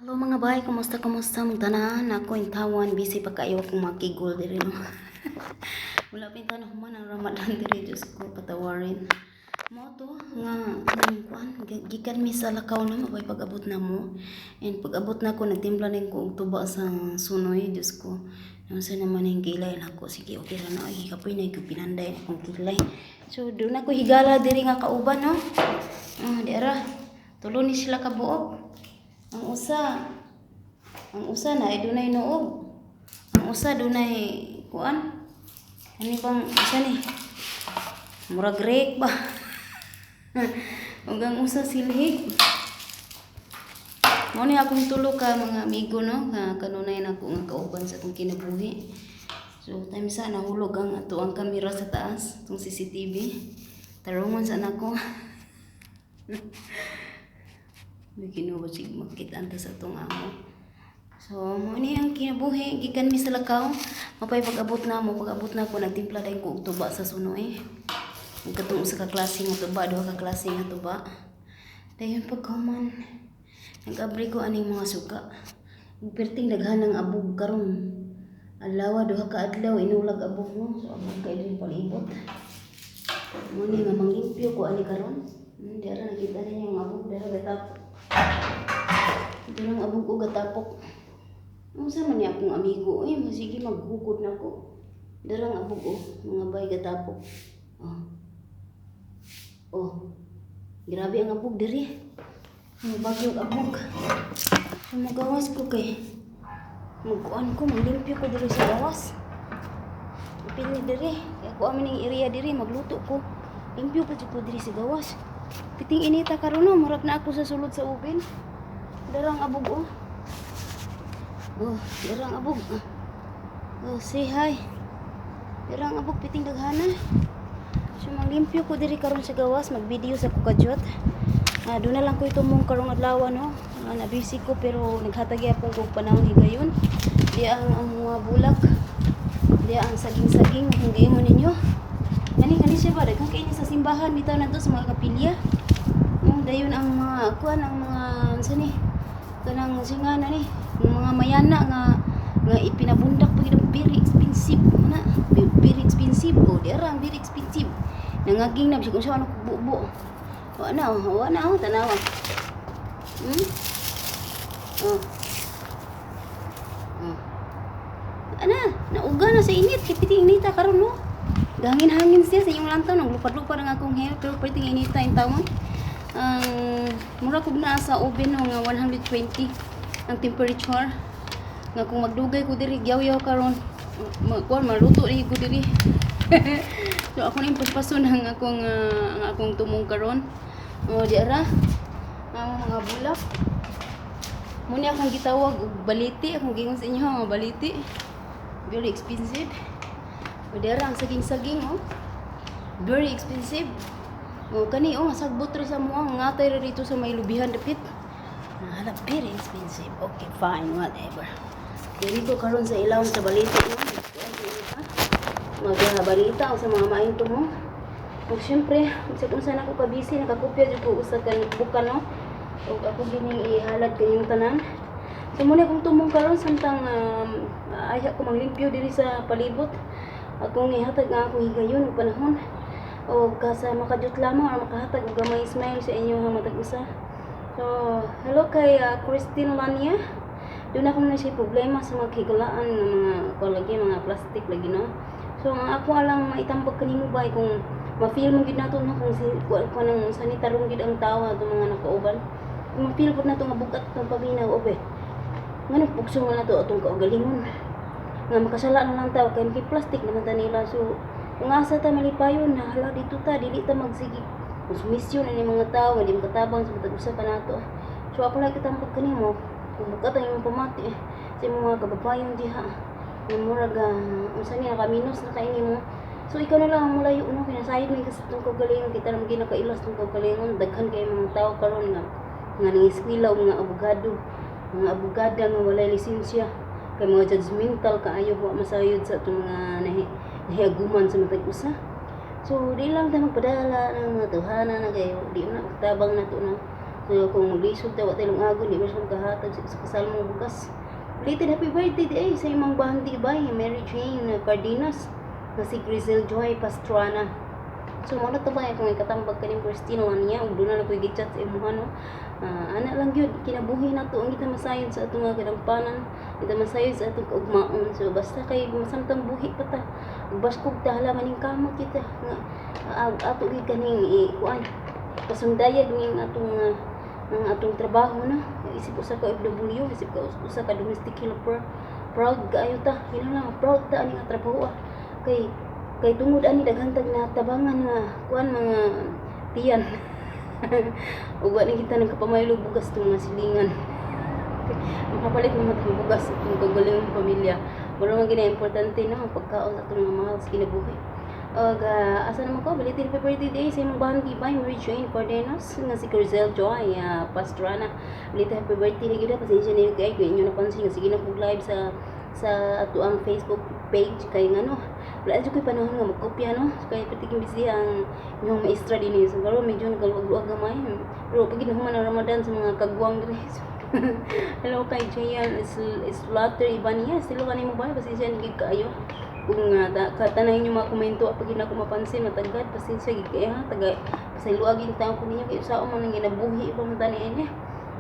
Hello, mga bay, kumusta, kumusta mong tanan? Ako in tawan, busy pa kayo akong makigol diri, no. Wala pa ta human ang Ramadan diri, Diyos ko, patawarin. Mo to nga kanang kuan, gikan mi sa lakaw na mabay pag-abot na mo. And pag-abot na ko, nagtimpla din ko og tuba sa sunoy, Diyos ko. Unsa naman yung kilay nako, sige, okay ra na, ay kapoy na ko pinanday akong kilay. So doon ako higala diri nga kauban, no. Ah, di ara. Tulo ni sila kabuok. Ang usa na ay dunay noob. Ang usa dunay kuan. Ano bang usa ni? Murag rek ba? Ug ang usa silhig. Mao ni akong tulo ka mga amigo, no, nga kanunay nako nga kauban sa akong kinabuhi. So time sa nahulog ang ato ang kamera sa taas, itong CCTV. Tarungon sa nako. Ginoo, sig magkita ta sa atong amo. So, mo ni ang kinabuhi gikan mi sa lakaw. Mapay pag-abot na mo, pag-abot na ko, nagtimpla dayon ko og tuba sa sunoy. Ug katong usa ka klase nga tuba, duha ka klase nga tuba. Dayon pagkahuman, nag-abri ko aning mga suka. Ug perting daghan ng abog karon. Adlaw, duha ka adlaw inulag abog, no. So abog kay din palibot. Mo ni nga manglimpyo ko ani karon. Di ara nakita ninyo ang abog dara gatapok. Dara ang abog og gatapok. Unsa man ni akong amigo eh, masige maghukod na ko. Darang abog oh, mga bay, gatapok. Oh. Oh. Grabe ang abog diri. Ang bagyong abog. So magawas ko kay magkuan ko, maglimpyo ko diri sa gawas. Pili diri, kay ako amin ning area diri magluto ko. Limpyo pa jud ko diri sa gawas. Piting inita karon, no, murag na ako sa sulod sa oven. Darang abog oh. Oh, darang abog. Oh, say hi. Darang abog piting daghana. So manglimpyo ko diri karon sa gawas, mag-video sa kukadyot. Ah, doon na lang ko itumong karong adlaw, no. Ah, na busy ko pero naghatag gyapon ko og panahon higayon. Di ang mga bulak. Di ang saging-saging kung giingon ninyo. Kani kani siya ba, daghan kay ni sa simbahan bitaw nato sa mga kapilya. Oh, dayon ang mga kuan, ang mga unsa ni? Kanang singa na ni, ang mga mayana nga nga ipinabundak pa gid, very expensive na. Very expensive oh, di ara ang very expensive. Nangaging na bisag unsa ano bubo. Wa na oh, wa na oh, tanawa. Oh. Oh. Ana, nauga na sa init kay piting inita karon, no. Gahangin-hangin siya sa inyong lantaw, naglupad-lupad ang akong hair pero piting inita in tawon. Ang mura kog naa sa oven, no, nga 120 ang temperature. Nga kung magdugay ko diri gyaw-yaw karon, kuan, maluto ni ko diri. So ako ning paspason ang akong tumong karon. Oh, di ara. Ang mga bulak. Muni akong gitawag og baliti, akong giingon sa inyo nga baliti. Very expensive. O, di ara ang saging-saging oh. Very expensive. O kani oh, sagbot ra sa mo, ang ngatay ra dito sa may lubihan dapit. Hala, very expensive. Okay, fine, whatever. Diri ko karon sa ilawom sa baliti, no. Magbalita o sa mga maayong tumong. Ug syempre, bisag unsa na ko ka busy, nakakopya jud ko usa ka notebook, no. Ug ako gining ihalad kanyong tanan. So muna akong tumong karon samtang ayha ko manglimpyo diri sa palibot. Akong ihatag nga akong higayon ug panahon. O kasa makadyot lamang or makahatag og gamay smile sa inyo nga matag usa. So, hello kay Christine Lania. Doon ako na siya problema sa mga higalaan ng mga kuan lagi, mga plastic lagi, no. So, ang ako alang maitambag kanimo ba kung ma-feel mo gid nato, no, kung si kuan kuan ang sanitarong gid ang tawo atong mga nakauban. Kung ma-feel pud nato nga bugat atong paminaw obe. Ngano pugso nga nato atong kaugalingon? Nga makasala na lang tawo kay plastic naman ta nila. So, kung asa ta malipayon na hala dito ta, dili ta magsige konsumisyon ani mga tao nga di makatabang sa matag usa kanato. So ako lang kitambag kanimo kung bugat ang imong pamati sa imong mga kababayan diha nga murag unsa ni, nakaminos na kay nimo. So ikaw na lang ang mulayo, no, kay nasayod man kasi itong kaugalingon, kita naman ginakailas itong kaugalingon. Daghan kay mga tao karon nga nga nang-eskwela og mga abogado, mga abogada nga walay lisensya kay mga judgmental kaayo, wa masayod sa atong mga nahiaguman sa matag usa. So di lang ta magpadala ng mga tuhanan na kayo, di na magtabang nato na. So kung maglisod ta, wa tay lungagon, di man siya makahatag sa kasalmong bugas. Belated happy birthday di ay sa imong bahandi bay, Mary Jane Cardenas, na si Grizel Joy Pastrana. So mo na to ba kung ikatambag kaning Christine niya ug doon na ko'y gichat sa imuha, no. Ana lang gyud kinabuhi nato ang kita masayod sa atong mga kadampanan, kita masayod sa atong kaugmaon. So basta kay masamtang buhi pa ta ug baskog ta, hala, maning kamot kita nga ato gyud kaning ikuan, pasundayag ning atong ang atong trabaho, no, isip usa ka OFW, isip ka usa ka domestic helper. Proud kaayo ta, kinahanglan proud ta ani nga trabaho, kay kay tungod ani daghan tag natabangan nga kuan, mga tiyan, ug wa na kita nagkapamaylo bugas tong mga silingan, makapalit naman tong bugas sa atong kaugalingong pamilya. Mura man gina importante, no, ang pagkaon sa atong mga mahal sa kinabuhi. Og asa naman ko, belated happy birthday day sa imong bahandi bay, Mary Jane Cardenas, nga si Crizel Joy Pastrana. Belated happy birthday na gyud. Pasensya na kay kung inyo napansin nga sige na kog live sa ato ang Facebook page kay ngano wala jud koy panahon nga magkopya, no, kay patiking busy ang inyong maestra dinhi. So karon medyo nagaluag-luag gamay, pero pag ginahuman ang Ramadan sa mga kagwang diri. So, hello kay Jayan Slaughter Ibanez. Hello kanimo ba? Pasensya na gid kaayo. Kung tanan inyo mga komento, pag na ako mapansin, matagad, pasensya gid kaayo ha. Taga pasayloa taon ko ninyo kay usaon man ang ginabuhi pa man tani ini.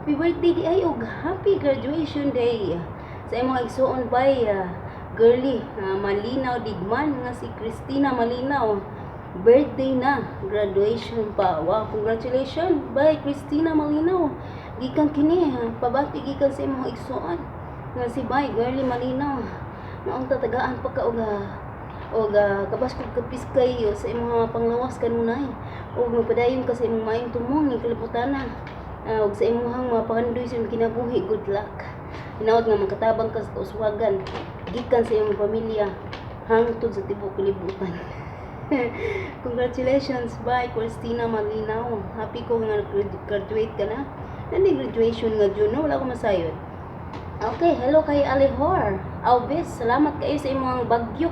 Happy birthday di ay og happy graduation day sa imong igsuon bay, girly Malinaw Digman, nga si Christina Malinaw. Birthday na, graduation pa. Wow, congratulations bye Christina Malinaw. Gikan kini ha, pabati gikan sa imong igsuon nga si bay Girly Malinaw. Maong tatagaan pa ka og kabaskog kapiskay sa imong mga panglawas kanunay ug magpadayon ka sa imong maayong tumong ning kalibutan ug sa imong mga pangandoy sa imong kinabuhi. Good luck. Hinaot nga makatabang ka sa kauswagan gikan sa imong pamilya hangtod sa tibuok kalibutan. Congratulations, bye Christina Malinaw. Happy ko nga graduate ka na. Nani graduation nga June, no? Wala ko masayod. Okay, hello kay Alihor Alves, salamat kayo sa imong bagyo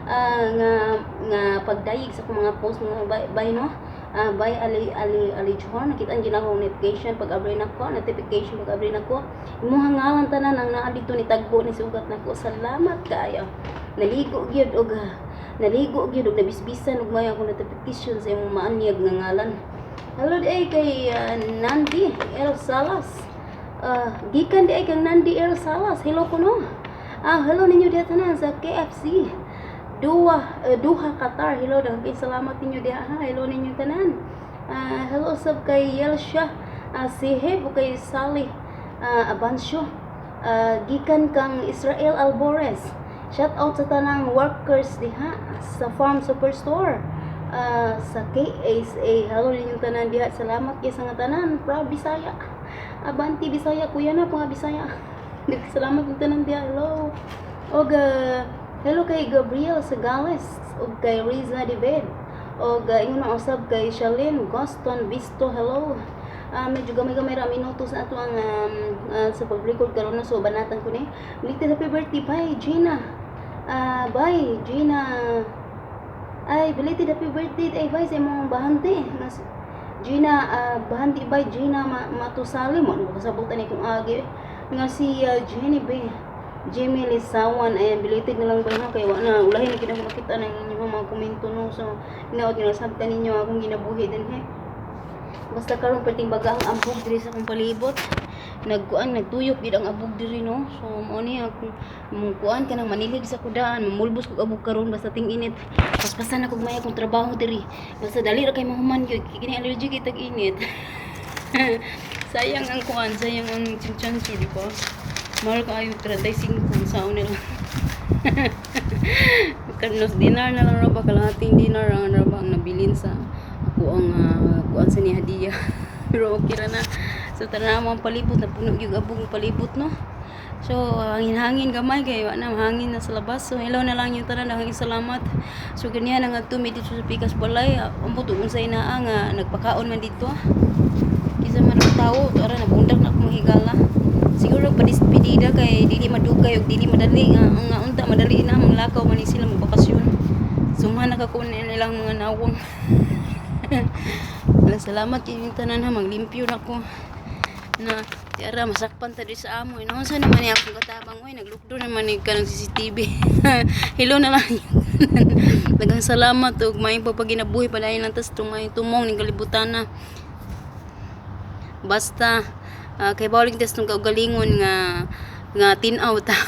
nga nga pagdayeg sa akong mga post, mga bay, bay, no. Bay Ali Ali Ali Johor, nakita gyud ako notification pag abri nako, notification pag abri nako. Imong ngalan tanan ang naa dito ni tagbo ni sugat nako. Salamat kaayo. Naligo gyud og nabisbisan og may akong notification sa imong maanyag nga ngalan. Hello di ay kay Nandi El Salas. Gikan di ay kang Nandi El Salas. Hello kuno. Hello ninyo diha tanan sa KFC. Duha, Qatar. Hello, daghang salamat ninyo diha ha. Hello ninyo tanan. Hello sab kay Yelsha Sihib ug kay Sally Abansyo. Gikan kang Israel Albores. Shout out sa tanang workers diha sa Farm Superstore. Sa KSA. Hello ninyong tanan diha. Salamat kay sa nga tanan. Proud Bisaya. Abanti Bisaya, kuya na po nga Bisaya. Salamat ng tanan diha. Hello. Og hello kay Gabriel Sagales ug kay Riza David. Og ingon na usab kay Charlene Goston Visto. Hello. Medyo gamay-gamay ra minuto sa ato ang sa pag-record karon na, so banatan ko ni. Belated happy birthday bye Gina. Bye Gina. Ay, belated happy birthday ay bye sa imong bahante. Mas Gina, bahandi by Gina Matusali mo ano kasabutan ni kung agi nga si Jenny B. Jimmy Lisawan. Ayan, belated na lang ba ha, kay wa na ulahin na gid ako makita ng inyong mga komento, no. So hinaot ginasabtan ninyo akong ginabuhi din he. Basta karon perting baga ang abog diri sa akong palibot, nagkuan, nagtuyok gid ang abog diri, no. So mao ni akong mong kuan kanang manilig sa kudaan, mamulbos kog abog karon basta ting init. Paspasan na kog maya kong trabaho diri, basta dali ra kay mahuman gyud kay kini allergy kay tag init. Sayang ang kuan, sayang ang chinchanso, di ba? Mahal kaayo, 35 sa nila. Kanos dinar na lang ra ba, kalahating dinar ang ra ba ang nabilin sa ako ang kuan sa ni hadiah. Pero okay ra na. So tanaw mo ang palibot, napuno gyud abog ang palibot, no. So hangin-hangin gamay kay wa na hangin na sa labas. So hello na lang yung tanan, daghang salamat. So ganyan ang adto mi dito sa Pikas Balay. Ambot ug unsay naa nga nagpakaon man dito. Kisa man ang tao, ara nabundak na akong higala. Siguro padispedida kay dili madugay ug dili madali nga nga unta madali na manglakaw man ni sila magbakasyon. Sumhan na ka kun nilang mga nawong. Wala, salamat kay tanan ha, maglimpyo na ko. Na tiara masakpan ta di sa amo. Ino unsa naman ni akong katabang, oy, naglukdo naman ni kanang CCTV. Hello na lang. Daghang salamat ug maayong pagpaginabuhi, padayon lang tas tumay tumong ning kalibutan na. Basta kay bawling tas tong kaugalingon nga nga tin-aw ta.